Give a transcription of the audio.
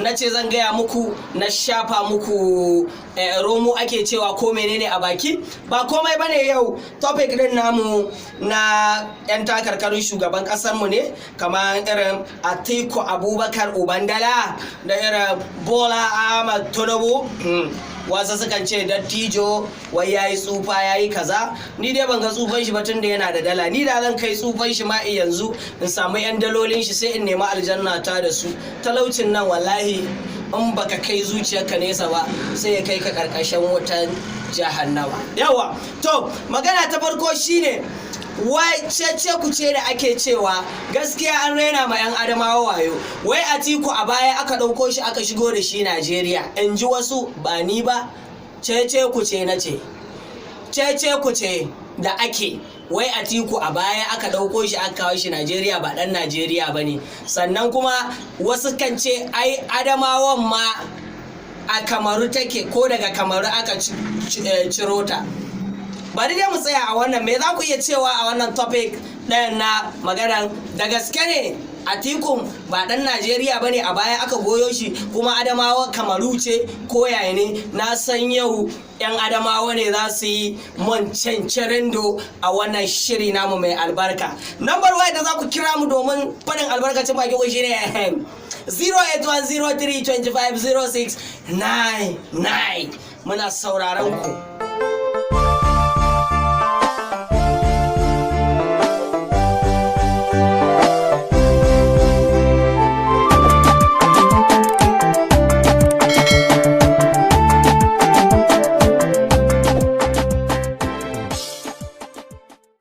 Na ce zan gaya muku, na shafa muku romo ake cewa ko menene a baki, ba komai bane. Yau topic din namu na 'yan takarkarin shugaban mu ne, kamar irin Atiku Abubakar Ubandala da irin Bola Ahmad Tinubu. Wasu sukan ce dattijo wai yayi tsufa, yayi kaza. Ni dai ban ga tsufan shi ba, tunda yana da dala. Ni da zan kai tsufan shi ma yanzu in samu yan dalolin shi, sai in nemi aljanna ta da su. Talaucin nan, wallahi, in baka kai zuciyarka nesa ba, sai ya kai ka karkashin wutan jahannama. Yawa, to magana ta farko shine wai cece kuce da ake cewa gaskiya an raina ma 'yan Adamawa wayo, wai Atiku a baya aka ɗauko shi aka shigo da shi Najeriya, in ji wasu, ba ni ba. Cece kuce na ce, cece kuce da ake, wai Atiku a baya aka ɗauko shi aka kawo shi Najeriya, ba ɗan Najeriya ba ne. Sannan kuma wasu kan ce ai Adamawan ma a Kamaru take, ko daga Kamaru aka ciro ta. Bari dai mu tsaya a wannan. Me za ku iya cewa a wannan topic ɗayan na maganan? Da gaske ne Atikun ba ɗan Najeriya ba ne, a baya aka goyo shi, kuma Adamawa Kamaru ce, ko yaya ne? Na san yau 'yan Adamawa ne za su yi mun cancarindo a wannan shiri namu mai albarka. Nambar waya da za ku kira mu domin faɗin albarkacin baki ku shine 08103250699. Muna sauraron ku.